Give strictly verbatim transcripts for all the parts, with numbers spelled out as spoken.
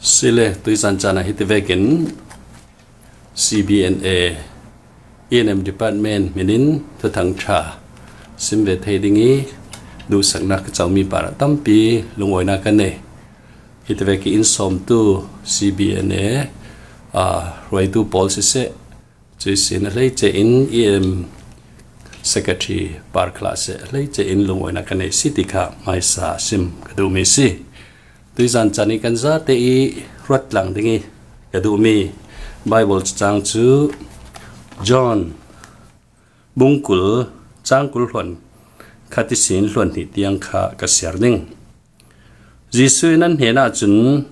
Sile, tuizan caan ah hiti vekin C B N A E N M Department hminin thuthang ṭha sim ve thei ding i duhsakna ka comi parah tampi lungawinak ka nei. Hiti vekin in sawmtu C B N A, aa, ruaitu pawl siseh, cuisin a hleice in E M Secretary par khal ah seh, a hleice in lungawinak ka nei si ti kha hmaisa sim ka duhmi si. Tuizan caan i kan zate i ruat tlang ding i ka duhmi Bible cacang cu John bungkul cangkul hluan khat ihsin hluan hnih tiang kha ka siar ding. Jesuh in an hnenah cun,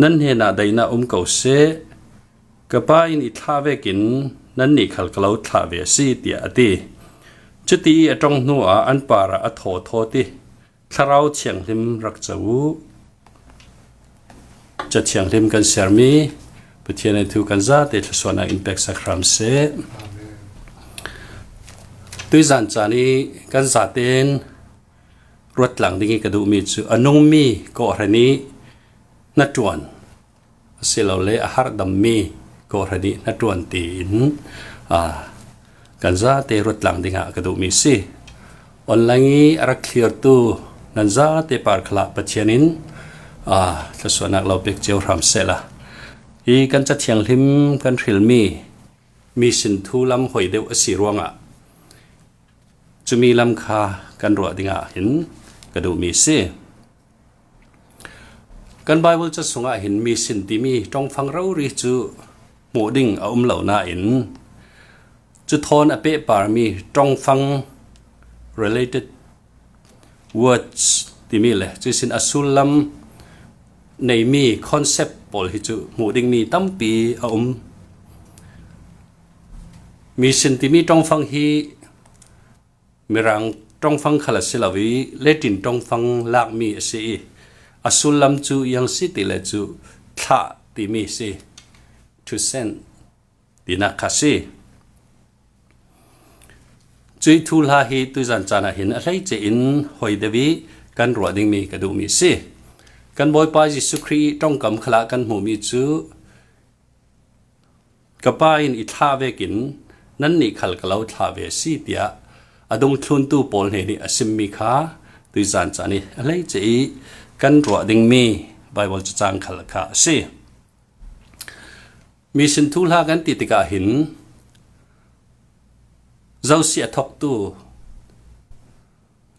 "Nan hnenah daihnak um ko seh, ka Pa in i thlah vekin nannih khal ka lo thlah ve a si," tiah a ti. Cuti i a ṭong hnuah an parah a thaw thawt i, "Thlarau Thianghlim rak co u. Ca Thianghlim kan siarmi Pathian i thu kan zate thluasuahnak in peksak hram seh." Tuizan caan i kan zaten ruat tlang ding i ka duhmi cu a nungmi kawhhran i hnaṭuan, asilole a harhdammi kawhhran i hnaṭuan tiin, aa, kan zate ruat tlang dingah ka duhmi si. Online i a rak thlirtu nan zate par khal ah Pathian in, aa, thluasuahnak lo pek cio hram sehla, hi kan Ca Thianghlim kan hrilmi mission thu lam hoi deuh a si ruangah cumi lam kha kan ruah dingah hin ka duhmi si. Kan Bible ca sungah hin mission timi ṭongfang rori cu hmuh ding a um lo nain, cu thawn a pehparmi ṭongfang, related words, timi le cuisin a sullam neimi concept pawl hi cu hmuh dingmi tampi a um. Mission timi ṭongfang hi Mirang ṭongfang khal a si lo i, Latin ṭongfang lakmi a si i, a sullam cu ziang si ti le cu thlah timi si, to send tinak kha si. Cuih thuhla hi tuizan caan ah hin a hleice in hoi deuh i kan ruah dingmi ka duhmi si. Kan Bawipa Jesuh Khrih ṭongkam khal ah kan hmuhmi cu, "Ka Pa in i thlah vekin nannih khal ka lo thlah ve a si," tiah a dungthluntu pawl hnen i a simmi kha tuizan caan i a hleice i kan ruah dingmi Bible cacang khal kha a si. Mission thuhla kan ti tikah hin, zosia a thawktu,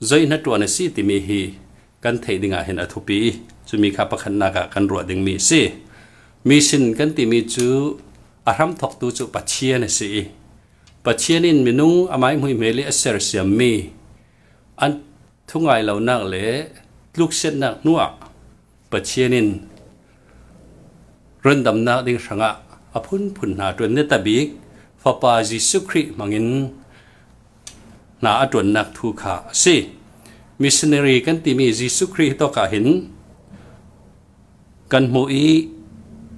zoi hnaṭuan a si timi hi kan theih dingah hin a thupi i, cumi kha pakhatnak ah kan ruah dingmi a si. Mission kan timi cu a hramthawktu cu Pathian a si i, Pathian in minung amai hmuihmel i a sersiammi, an thungai lonak le tluksiatnak hnuah Pathian in rundamnak ding hrangah a phunphun hna ṭuan neta bik Fapa Jesuh Khrih hmangin hna a ṭuannak thu kha a si. Missionary kan timi Jesuh Khrih tawk ah hin kan hmuh i,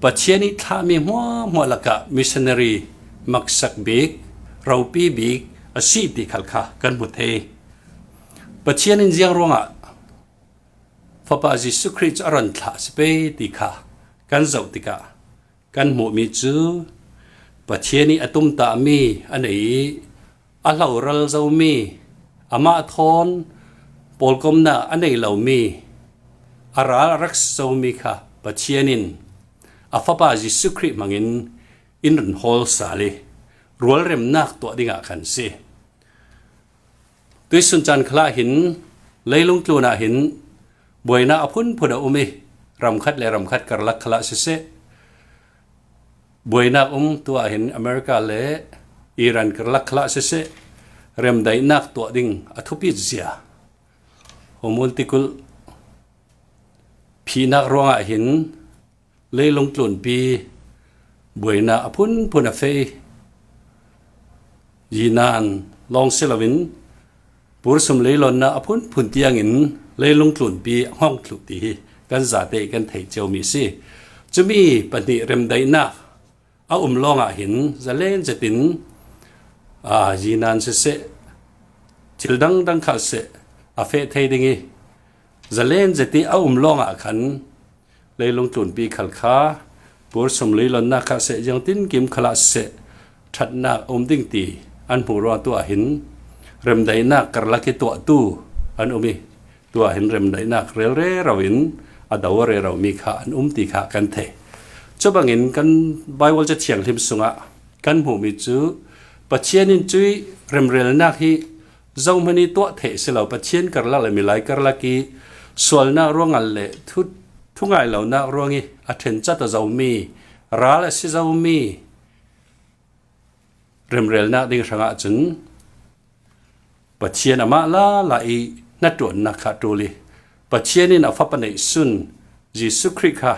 Pathian i thlahmi hmuahhmuah lakah missionary maksak bik, ropi bik a si ti khal kha kan hmu thei. Pathian in ziang ruangah Fapa Jesuh Khrih cu a ron thlah a si pei ti kha kan zoh tikah kan hmuhmi cu Pathian i a tumtahmi a nei i, a hloral zomi, amah thawn pawlkomnak a nei lomi, a ral a rak si zomi kha Pathian in a Fapa Jesuh Khrih hmangin in run hawl sal i rualremnak tuah dingah khan si. Tuisun caan khal ah hin, leilung tlun ah hin buainak a phunphun a um i, ramkhat le ramkhat karlak khal ah siseh, buainak um, tu ah hin America le Iran karlak khal ah siseh, remdaihnak tuah ding a thupi zia hormone tikulh phihnak ruangah hin leilung tlunpi buainak a phunphun a feh i, Yinan lawng si loin pursum leilawnnak a phunphun tiangin leilung tlunpi a hngawng thluh ti hi kan zate i kan theih ciomi a si. Cumi pahnih remdaihnak a um lawngah hin zalen zetin, aa, Yinan siseh, thil dangdang kha seh, a feh thei ding i, zalen zet i a um lawngah khan Leilung tlunpi khal kha, pur sum lui lonnak kha seh, ziangtin kim khalah seh, ṭhatnak a um ding ti an hmuh ruang tu ah hin remdaihnak karlak i tuahtu an um i, tu ah hin remdaihnak rel rero in a do a rero mi kha an um ti kha kan thei. Cubangin kan Baibal Ca Thianghlim sungah kan hmuhmi cu Pathian in cuih remrelnak hi zohman i tuah theih si lo, Pathian karlak le milai karlak i sualnak ruangah le thu, thungai lonak ruang i a ṭhencat a zomi, ral a si zomi remrelnak ding hrangah cun Pathian amah lala i hnaṭuannak kha ṭul i, Pathian in a Fapa neihsun Jesuh Khrih kha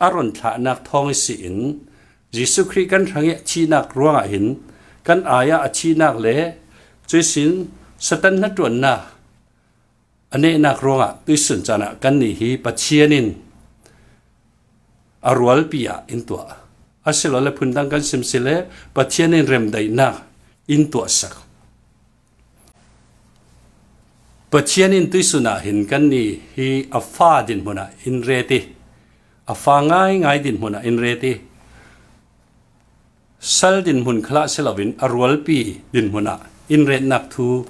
a run thlahnak thawng i si in, Jesuh Khrih kan hrang i a thihnak ruangah hin kan ai ah a thihnak le cuihsin Satan hnaṭuannak a nehnak ruangah tuihsun caan ah kannih hi Pathian in a rualpi ah in tuah. Asilole phundang kan sim si le Pathian in remdaihnak in tuahsak. Pathian in tuihsun ah hin kannih hi a fa dinhmun ah in ret i, a fa ngaingai dinhmun ah in ret i, sal dinhmun khalah si loin a rualpi dinhmun ah in retnak thu,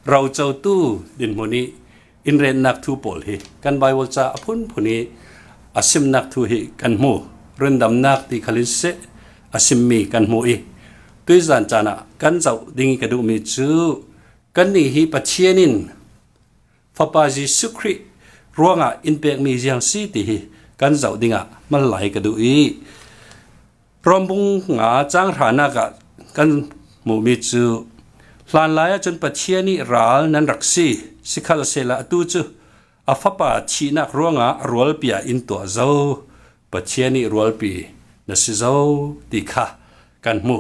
rocotu dinhmun i in retnak thu pawl hi kan Baibal ca a phunphun i a simnak thu hi kan hmu. Rundamnak ti khal in seh a simmi kan hmu i, tuizan caan ah kan zoh ding i ka duhmi cu kannih hi Pathian in Fapa Jesuh Khrih ruangah in pekmi ziang si ti hi kan zoh dingah hmal lai ka duh i, Rom bung nga cang hranak ah kan hmuhmi cu, hlanlai ahcun Pathian ih ral nan rak si, sikhalsehla atu cu a Fapa thihnak ruangah a rualpi ah in tuah zo, Pathian ih rualpi na si zo ti kha kan hmu.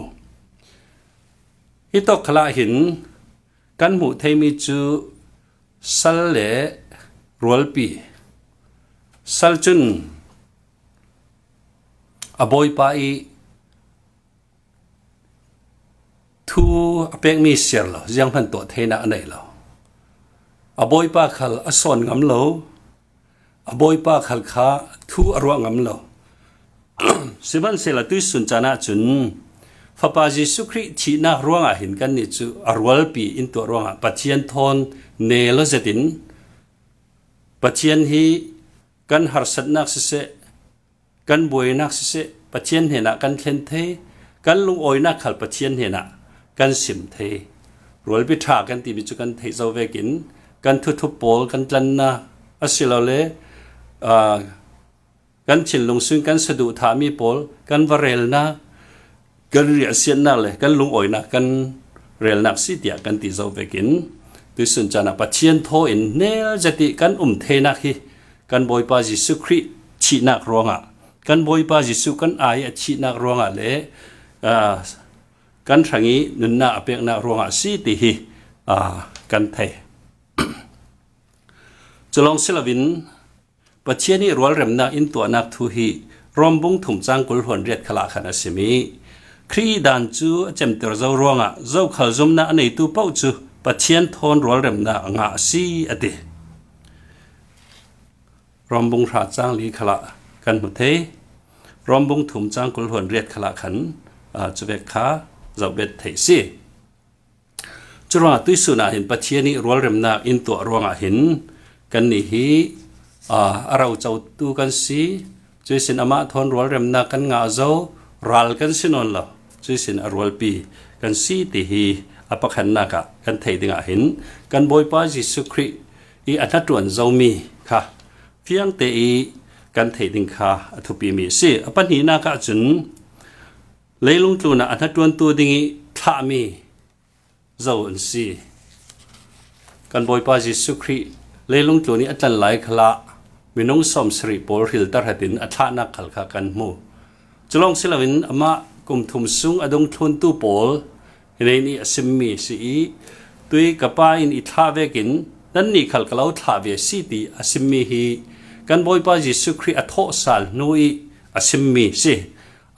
Hitawk khalah hin kan hmuh theimi cu sal le rualpi. Sal cun a bawipa ih thu a pekmi siar lo, zianghman tuah theinak a nei lo. A bawipa khal a sawn ngam lo, a bawipa khal kha thu a ruah ngam lo. Sihmanhsehlaw tuihsun caan ahcun Fapa Jesuh Khrih thihnak ruangah hin kannih cu a rualpi in tuah ruangah Pathian thawn nel aw zetin Pathian hi kan harsatnak siseh, kan buainak siseh, Pathian hnenah kan thlen thei, kan lungawinak khal Pathian hnenah kan sim thei. Rualpi ṭha kan timi cu kan theih zo vekin kan thuthup pawl kan tlannak asilole, aa, kan thinlung sung kan saduhthahmi pawl kan va relnak, kan riahsiatnak le kan lungawinak kan relnak si tiah kan ti zo vekin tuihsun caan ah Pathian thaw in nel zet ih kan um theinak hi kan Bawipa Jesuh Khrih thihnak ruangah, kan Bawipa Jesuh kan ai a thihnak ruangah le, aa, kan hrang ih nunnak a peknak ruangah a si ti hi, aa, kan thei. Cu lawng si loin Pathian ih rualremnak in tuahnak thu hi Rom bung thum cang kul hluan riat khalah khan a sim ih, Khrih ih dan cu a cemter zo ruangah zokhal zumnak a neitu paoh cu Pathian thawn rualremnak a ngah a si, a ti. Rom bung hra cang li khalah kan hmu thei. Rom bung thum cang kul hluan riat khalah khan, aa, cuvek kha zoh bet theih si. Curuangah tuihsun ah hin Pathian ih rualremnak in tuah ruangah hin kannih hi, aa, a rocotu kan si. Cuihsin amah thawn rualremnak kan ngah zo, ral kan si nawn lo. Cuihsin a rualpi kan si ti hi a pakhatnak ah kan theih dingah hin kan Bawipa Jesuh Khrih ih a hnaṭuan zomi kha fiangte ih kan theih ding kha a thupimi a si. A pahnihnak ahcun leilung tlunah a hnaṭuantu ding ih thlahmi zo an si. Kan Bawipa Jesuh Khrih leilung tlun ih a tlan lai khalah minung sawmsarih pawl hrilter hatin a thlahnak khal kha kan hmu. Cu lawng si loin amah kum thum sung a dungthluntu pawl hi nih a simmi si ih, tui ka Pa in i thlah vekin nannih khal ka lo thlah ve si ti a simmi hi kan Bawipa Jesuh Khrih a thawhsal hnu ih a simmi si.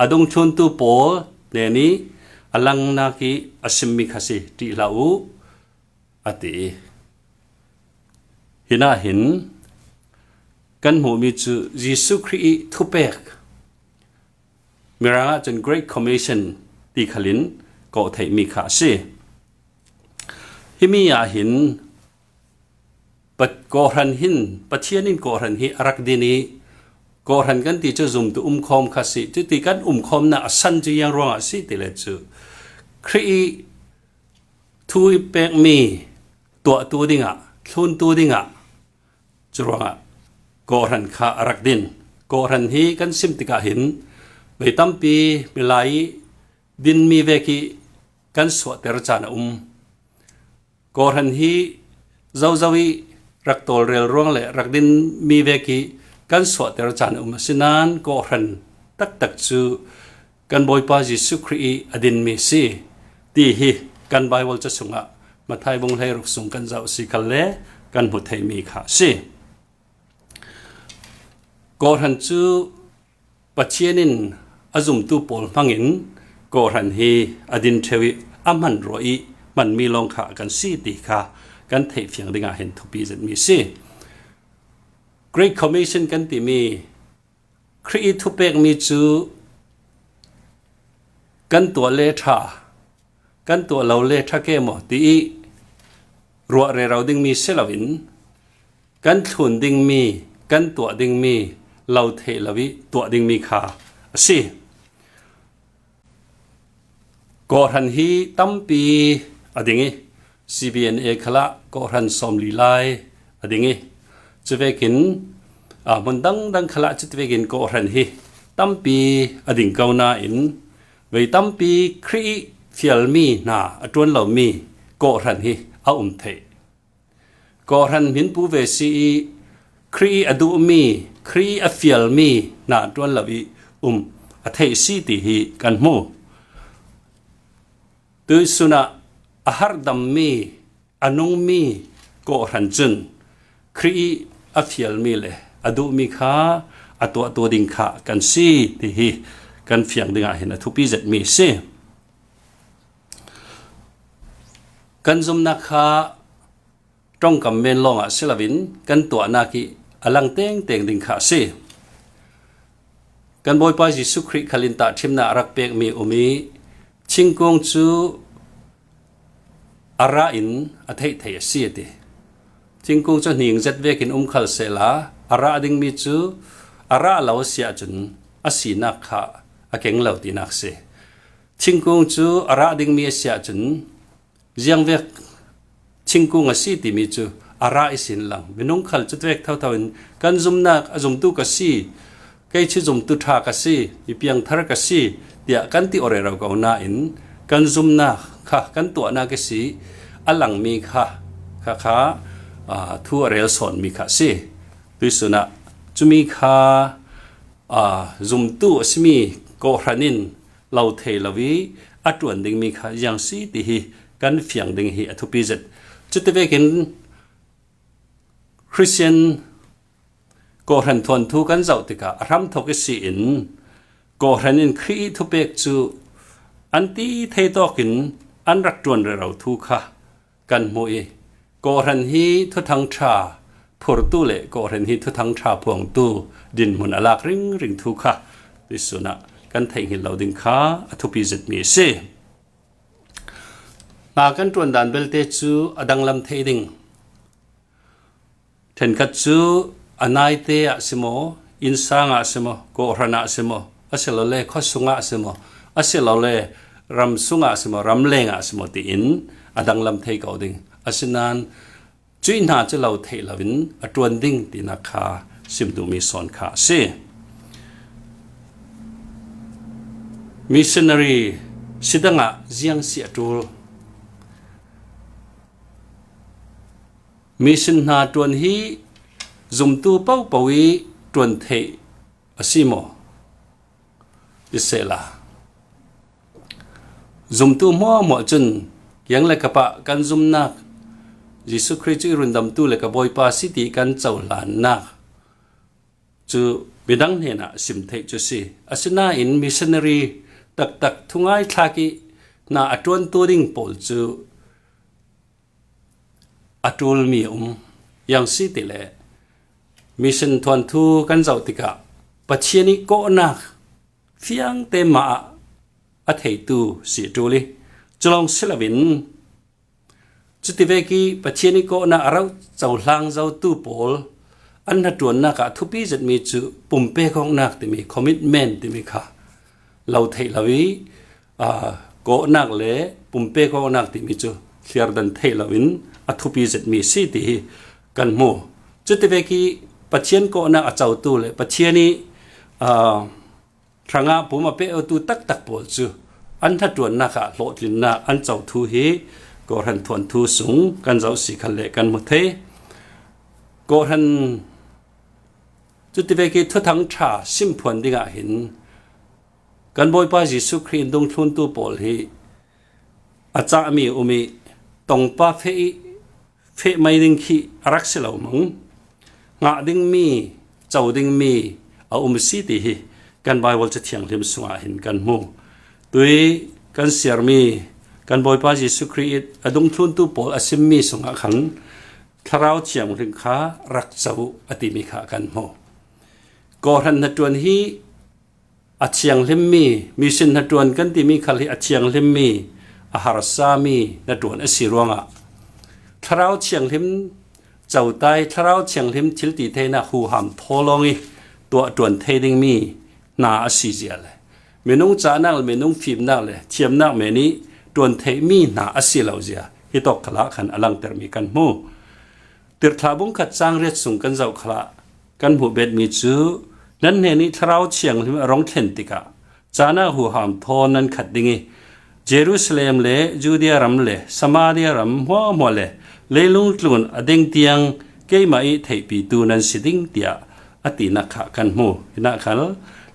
A dungthluntu pawl hnen ih a langnak ih a simmi kha si, ṭih hlah u, a ti. Hinah hin kan hmuhmi cu Jesuh Khrih ih thupek, Mirang ahcun Great Commission ti khalin kawh theihmi kha a si. Himi ah hin Pa-, kawhhran hin, Pathian in kawhhran hi a rak din ih, kawhhran kan ti cu zumtu umkhawm kha si. Cuti kan umkhawmnak a san cu ziang ruangah a si ti le cu, Khrih ih thu ih pekmi tuahtu dingah, thluntu dingah, curuangah kawhhran kha a rak din. Kawhhran hi kan sim tikah hin vei tampi milai ih dinmi vek ih kan suahter caan a um. Kawhhran hi zozo ih rak tawlrel ruang le rak dinmi vek ih kan suahter caan a um. Asinain kawhhran taktak cu kan Bawipa Jesuh Khrih ih a dinmi si ti hi kan Baibal ca sungah Matthai bung hleiruk sung kan zoh si khalle kan hmu theimi kha a si. Kawhhran cu Pathian in a zumtu pawl hmangin kawhhran hi a din ṭheu ih a hman ruah ih hmanmi lawng kha kan si ti kha kan theih fiang dingah hin thupi zetmi si. Great Commission kan timi Khrih ih thupekmi cu kan tuah le ṭha, kan tuah lo le ṭha ke maw ti ih ruah rero dingmi si loin kan thlun dingmi, kan tuah dingmi lo theih lo ih tuah dingmi kha a si. Kawhhran hi tampi a ding ih, C B N A khalah kawhhran sawmli lai a ding ih, cuvekin, aa, hmun dangdang khalah cuvekin kawhhran hi tampi a ding ko nain, vei tampi Khrih ih fialmi hna a ṭuan lomi kawhhran hi a um theih. Kawhhran hminpu ve si ih Khrih ih a duhmi, Khrih ih a fialmi hna ṭuan lo ih um a theih si ti hi kan hmu. Tuihsun ah a harhdammi, a nungmi kawhhran cun Khrih ih a fialmi le a duhmi kha a tuahtu ding kha kan si ti hi kan fiang dingah hin a thupi zetmi a si. Kan zumnak kha ṭongkam men lawngah si loin kan tuahnak ih a lang tengteng ding kha a si. Kan Bawipa Jesuh Khrih khal in tahṭhimnak a rak pekmi um ih thingkung cu a rah in a theih theih a si a ti. Thingkung cu hning zet vekin um khal sehla a rah dingmi cu a rah lo a si ahcun a sinak kha a keng lo tinak a si. Thingkung cu a rah dingmi a si ahcun ziangvek thingkung a si timi cu a rah ihsin lang. Minung khal cu vek thotho in kan zumnak a zumtu ka si, kei cu zumtu ṭha ka si, mi piangthar ka si, tiah kan ti aw rero ko nain kan zumnak kha kan tuahnak ihsi a langmi kha, kha, kha, aa, thu a rel sawnmi kha a si. Tuihsun ah cumi kha, aa, zumtu a simi kawhhran in lo thei lo ih a ṭuan dingmi kha ziang si ti hi kan fiang ding hi a thupi zet. Cuti vekin Khristian kawhhran thuanthu kan zoh tikah a hramthawk ihsi in kawhhran in Khrih ih thupek cu an ti thei tawkin an rak ṭuan rero thu kha kan hmuh ih, kawhhran hi thuthang ṭha phurtu le kawhhran hi thuthang ṭha phuangtu dinhmun a lak ringring thu kha tuihsun ah kan theihngilh lo ding kha a thupi zetmi a si. Hna kan ṭuan dan belte cu a danglam thei ding. Ṭhenkhat cu a naite ah si maw, innsang ah si maw, kawhhran ah si maw, asilole khuasung ah si maw, asilole ram sung ah si maw, ramleng ah si maw tiin a danglam thei ko ding. Asinain cuih hna cu lo theih loin a ṭuan ding tinak kha sim duhmi sawn kha a si. Missionary si dangah ziang si a ṭul. Mission hna ṭuan hi zumtu popo ih ṭuan theih a si maw? Ti sehla, zumtu hmuahhmuah cun kiang le kap ah kan zumnak, Jesuh Khrih cu i rundamtu le ka Bawipa si ti kan cohlannak cu midang hnenah sim theih cu si. Asinain missionary taktak thungai thlak ih hna a ṭuantu ding pawl cu a ṭulmi a um. Ziang si ti le mission thuanthu kan zoh tikah Pathian ih kawhnak fiangte mah ah a theitu si ṭul ih, culawng si loin cutivek ih Pathian ih kawhnak a rauh cohlang zotu pawl an hnaṭuannak ah thupi zetmi cu pumpek awknak timi, commitment timi kha lo theih lo ih, aa, kawhnak le pumpek awknak timi cu thliardan theih loin a thupi zetmi si ti hi kan hmu. Cutivek ih Pathian kawhnak a cotu le Pathian ih, aa, hrangah pum a pehtu taktak pawl cu an hnaṭuannak ah hlawhtlinnak an co thu hi Kawhhran thuanthu sung kan zoh si khan le kan hmu thei. Kawhhran cutivek ih Thuthang ṭha simphuan dingah hin kan Bawipa Jesuh Khrih in dungthluntu pawl hi a cahmi a um ih, tongpa feh ih feh mai ding khi a rak si lo mang, ngah dingmi, co dingmi a um a si ti hi kan Baibal Ca Thianghlim sungah hin kan hmu. Tui kan siarmi kan Bawipa Jesuh Khrih ih a dungthluntu pawl a simmi sungah khan Thlarau Thianghlim kha rak co uh a timi kha kan hmu. Kawhhran hnaṭuan hi a thianghlimmi, mission hnaṭuan kan timi khal hi a thianghlimmi, a harsami hnaṭuan a si ruangah Thlarau Thianghlim cotai, Thlarau Thianghlim thilti theinak huham thaw lawng ih tuahṭuan thei dingmi hna a si zia le minung cahnak le minung fimnak le thiamnak men ih ṭuan theihmi hna a si lo zia hitawk khalah khan a langtermi kan hmu. Tirhthlah bungkhat cang riat sung kan zoh khalah kan hmuh betmi cu, nan hnenih Thlarau Thianghlim a rung thlen tikah cahnak huham thaw nan khat ding ih, Jerusalem le Judea ram le Samaria ram hmuahhmuah le leilung tlun a deng tiang keimah ih theihpitu nan si ding, tiah a tinak kha kan hmu. Hinah khal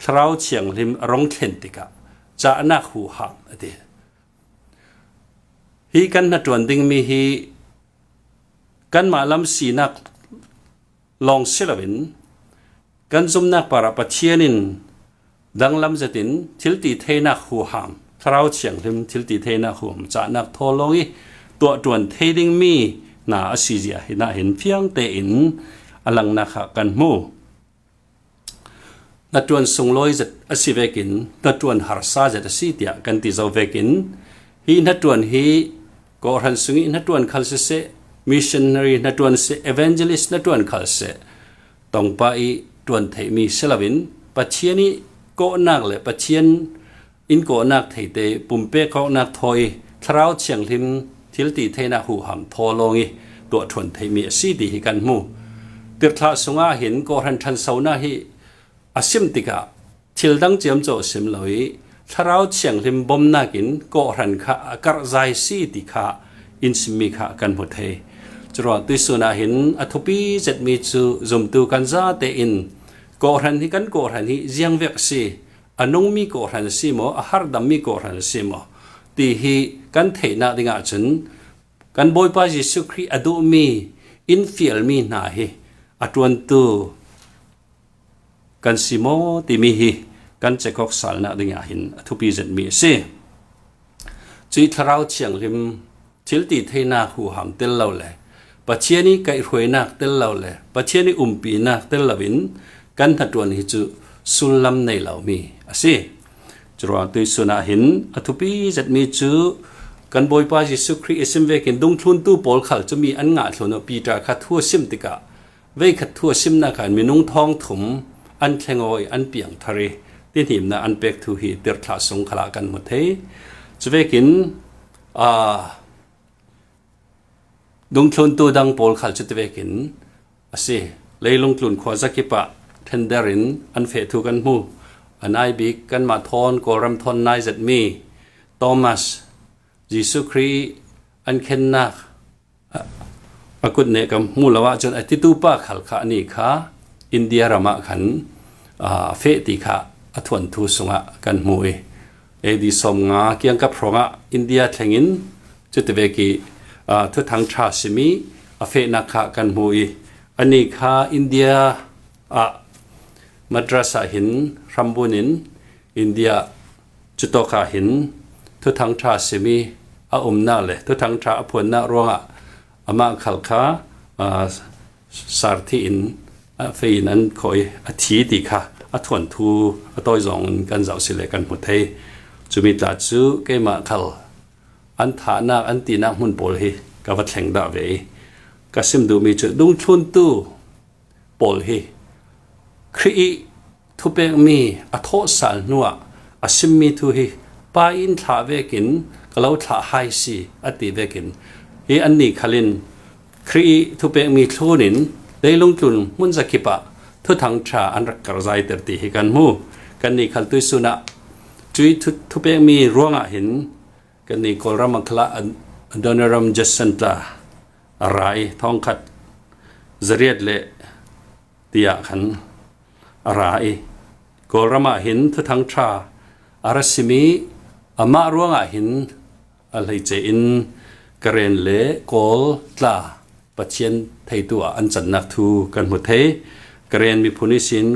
Thlarau Thianghlim a rung thlen tikah cahnak huham a ti. Hi kan hnaṭuan dingmi hi kanmah lam sinak lawng si loin kan zumnak parah Pathian in danglam zetin thilti theinak huham, Thlarau Thianghlim thilti theinak huham cahnak thaw lawng ih tuahṭuan thei dingmi hna a si zia hinah hin fiang tein a langnak kha kan hmu. Hnaṭuan sunglawi zet a si vekin hnaṭuan harsa zet a si tiah kan ti zo vekin hi hnaṭuan hi kawhhran sungih hnaṭuan khal siseh, missionary hnaṭuan siseh, evangelist hnaṭuan khal siseh, tongpa ih ṭuan theihmi si loin Pathian ih kawhnak le Pathian in kawhnak theite pumpek awknak thaw ih Thlarau Thianghlim thilti theinak huham thaw lawng ih tuahṭhuan theihmi a si ti hi kan hmu. Tirhthlah sungah hin kawhhran ṭhansonak hi a sim tikah thil dang ciamco a sim lo ih Thlarau Thianghlim bomnak in kawhhran kha a karhzai si ti kha in simmi kha kan hmu thei. Curuang tuihsun ah hin a thupi zetmi cu zumtu kan zate in kawhhran hi, kan kawhhran hi ziangvek a si, a nungmi kawhhran a si maw, a hardammi kawhhran a si maw ti hi kan theihnak dingah cun kan Bawipa Jesuh Khrih a duhmi in fialmi hna hi a ṭuantu kan si maw timi hi kan cekawk salnak dingah hin a thupi zetmi a si. Cuih Thlarau Thianghlim thilti theinak huham tel lo le Pathian ih kaihhruainak tel lo le Pathian ih umpinak tel loin kan hnaṭuan hi cu sullam nei lomi a si. Curuang tuihsun ah hin a thupi zetmi cu kan Bawipa Jesuh Khrih ih sim vekin dungthluntu pawl khal cumi an ngah thlun uh. Piter kha thu a sim tikah veikhat thu a simnak ah minung thawngthum an thleng aw ih an piangthar ih tihhnimnak an pek thu hi Tirhthlah sung khalah kan hmu thei. Cuvekin, aa, dungthluntu dang pawl khal cu tivekin a si. Leilung tlun khuazakip ah ṭhender in an feh thu kan hmu. A nai bik kanmah thawn Kawlram thawn nai zetmi Thomas, Jesuh Khrih an khennak a kut nih kan hmu lo ahcun a titu pa khal kha ani kha India ram ah khan, aa, a feh ti kha a thuanthu sungah kan hmu ih, A D sawmnga kiangkap hrawngah India thlengin cutivek ih, aa, Thuthang ṭha sim ih a fehnak kha kan hmu ih, ani kha India ah Madras ah hin hrambun in India cutawk ah hin Thuthang ṭha sim ih a umnak le Thuthang ṭha a phuannak ruangah amah khal kha, aa, sarthi in a fei in an khoi a thi ti kha a thuanthu a tawi zawng in kan zoh si le kan hmu thei. Cumi tla cu keimah khal an thahnak, an tinak hmun pawl hi ka va thleng dah ve i ka sim duhmi cu dungthluntu pawl hi Khrih ih thupekmi a thawhsal hnuah a simmi thu hi Pa in thlah vekin ka lo thlah hai si a ti vekin hi annih khal in Khrih ih thupekmi thlun in leilung tlun hmun zakip ah Thuthang ṭha an rak karzaiter ti hi kan hmu. Kannih khal tuihsun ah cuih thu-, thupekmi ruangah hin kannih Kawlram ah khalah Ad-, Adoniram Judson tla a ra i thawngkhat zariat le tiah khan a ra i Kawlram ah hin Thuthang ṭha a ra sim i amah ruangah hin a hleice in Karen le Kawl tla Pathian theitu ah an cannak thu kan hmu thei. Karen miphun ihsin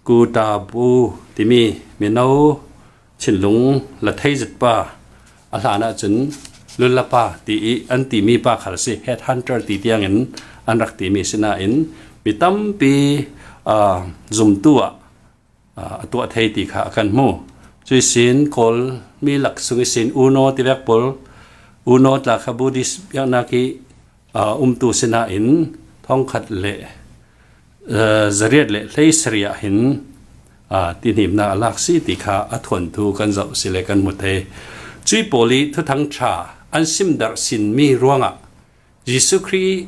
Ku Tabu timi mino thinlung la thei zet pa a hlan ahcun Lulapa ti i an timi pa khal a si. Headhunter ti tiangin an rak timi sinain mi tampi, aa, zumtu ah, aa, a tuah thei ti kha a kan hmu. Cuih sin Kawl mi lak sung ihsin Uno tivek pawl, Uno tla kha Buddhist biaknak i aa, umtu sinain thawngkhat le, aa, zariat le hleisarih ah hin, aa, tinhimnak a lak si ti kha a thuanthu kan zoh si le kan hmu thei. Cuih pawl i Thuthang ṭha an simdarh sinmi ruangah Jesuh Khrih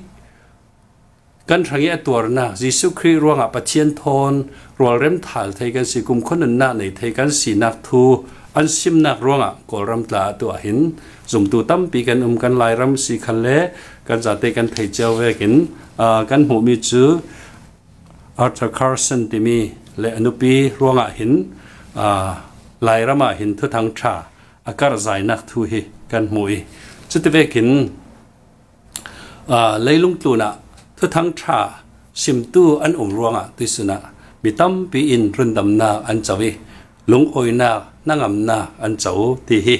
kan hrang i a tuarnak, Jesuh Khrih ruangah Pathian thawn rualrem thal thei kan si, kumkhua nunnak nei thei kan sinak thu an simnak ruangah Kawlram tla atu ah hin zumtu tampi kan um. Kan Lairam si khan le kan zate kan thei cio vekin, aa, kan hmuhmi cu Arthur Carson timi le a nupi ruangah hin, aa, Lairam ah hin Thuthang ṭha a karhzainak thu hi kan hmu i cutivekin, aa, leilung tlun ah Thuthang ṭha simtu an um ruangah tuihsun ah mi tampi in rundamnak an co i lungawinak, hnangamnak an co ti hi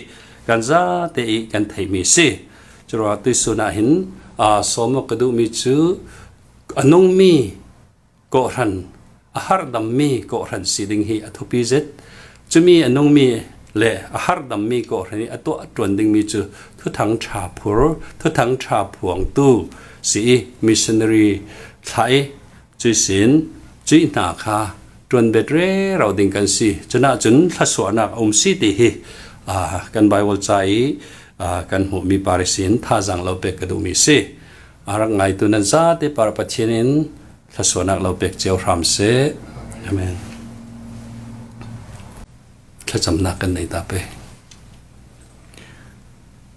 kan zate i kan theihmi si. Curuangah tuihsun ah hin, aa, sawm awk ka duhmi cu a nungmi kawhhran, a harhdammi kawhhran si ding hi a thupi zet. Cumi a nungmi le a harhdammi kawhhran i a tuah ṭuan dingmi cu Thuthang ṭha phur, Thuthang ṭha phuangtu si i missionary thlah i cuih sin cuih hna kha ṭuan bet rero ding kan si. Cunah cun thlasuahnak a um si ti hi, aa, kan Baibal ca i, aa, kan hmuhmi par ihsin thazaang lo pek ka duhmi si. A rak ngaitu nan zate par Pathian in thlasuahnak lo pek cio hram seh. Amen. Thlacamnak kan nei ta pei.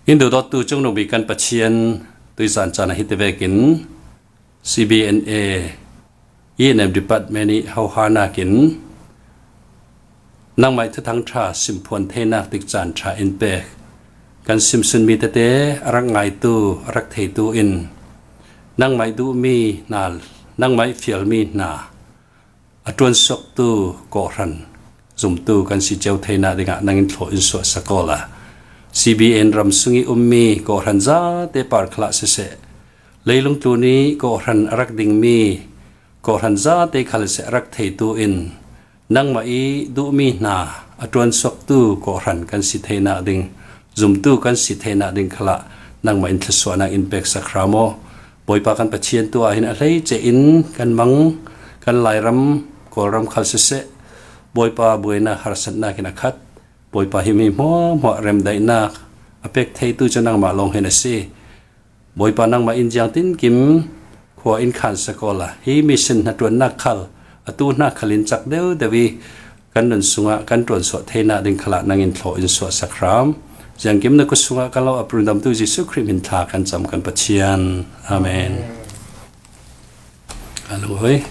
In duhdawttu cungnungmi kan Pathian, tuizan caan ah hiti vekin C B N A E and M Department i hohanak in nangmah ih Thuthang ṭha simphuan theinak dik caan ṭha in pek. Kan simsunmi tete a rak ngaitu, a rak theitu in nangmah ih duhmi hna, nangmah ih fialmi hna a ṭuansuaktu kawhhran zumtu kan si cio theinak dingah nang in thlaw in suahsak awla, C B N ram sung i ummi kawhhran zate par khalah siseh, leilung tlun i kawhhran a rak dingmi kawhhran zate khal siseh a rak theitu in nangmah ih duhmi hna a ṭuansuaktu kawhhran kan si theinak ding, zumtu kan si theinak ding khalah nangmah in thlasuahnak in peksak hram aw. Bawipa kan Pathian, tu ah hin a hleice in kan mang, kan Lairam, Kawlram khal siseh, Bawipa buainak harsatnak in a khat, Bawipa hi mi hmuahhmuah remdaihnak a pek theitu cu nangmah lawng hin a si. Bawipa, nangmah in ziangtinkim khua in khansak awla, hi mission hnaṭuannak khal, atu hna khal in cak deuh deuh i kan nun sungah kan ṭuansuah theinak ding khalah nang in thlaw in suahsak hram. Ziangkim na kut sungah kan lo ap rundamtu Jesuh Khrih hmin thla kan cam kan Pathian. Amen. A lungawi.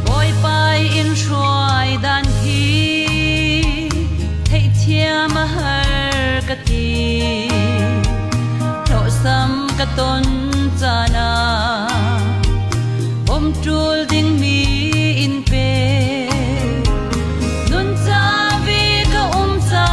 Bawipa in hruai dan hi theihthiam a har ka ti. Hlawhsam ka ton caan ah bawm ṭul ding mi in pe. Nun ca ve ka um ca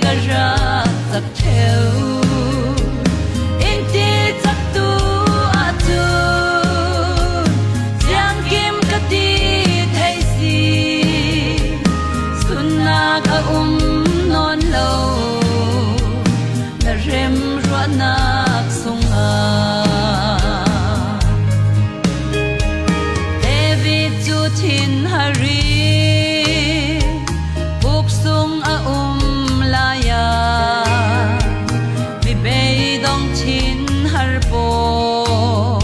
ka rak sak ṭheu. Inn ti caktu ahcun ziangkim ka ti thei si. Sunnak a um nawn lo na remruahnak sungah. David cu thinhar i buk sung a um lai ah mi beidong thinhar pawl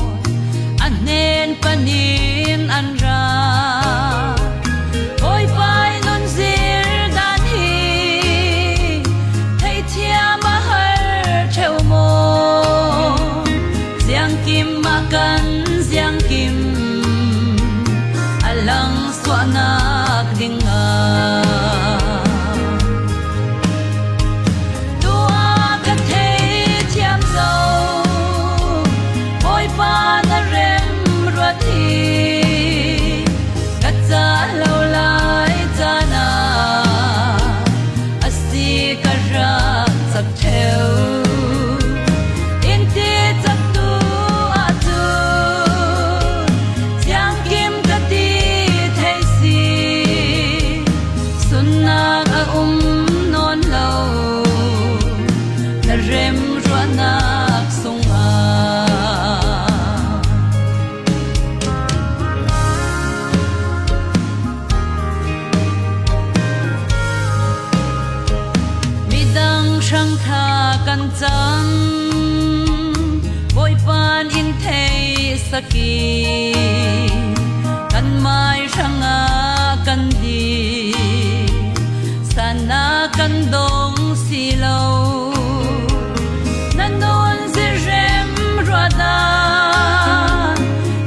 a hnen pan in an ra. Bawipa i nun zir dan hi theithiam a har ṭheu maw? Ziangkim ah kan ziangkim a langsuahnak dingah. Tuah ka theithiam zo, Bawipa na remruat hi ka cah lo lai caan ah a si ka rak sak ṭheu. Inn ti caktu ahcun ziangkim ka ti thei si. Sunnak a um nawn lo na remruahnak sungah. Midang hrang tha kan cam, Bawipa in theisak i kan mai hrangah kan dih, sana kan dong si lo. Na nun zirh remruahnak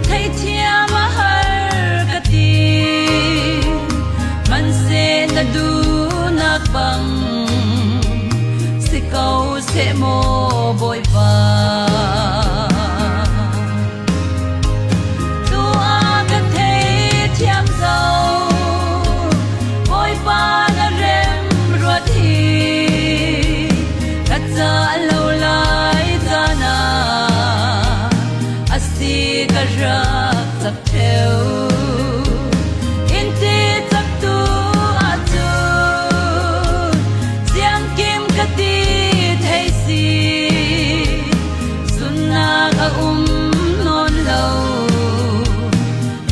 theithiam a har ka ti. Hmanhseh na duhnak bang si ko seh maw, Bawipa? Tuah ka theithiam zo, Bawipa na remruat hi ka cah lo lai caan ah a si ka rak sak ṭheu. Inn ti caktu ahcun ziangkim ka ti thei si. Sunnak a um nawn lo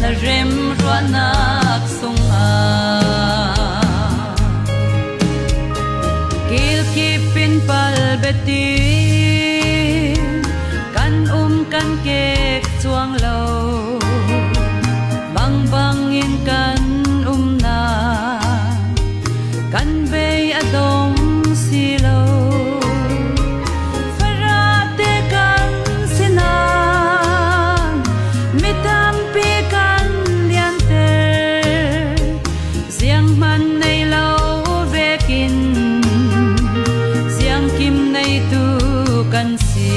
na remruahnak sungah. Kilkip in pal betin kan um kan kek cuang lo. Mangbang in kan umnak kan bei a dong si lo. Farah te kan si nain mi tampi kan lianter. Zianghman nei lo vekin ziangkim neitu kan si.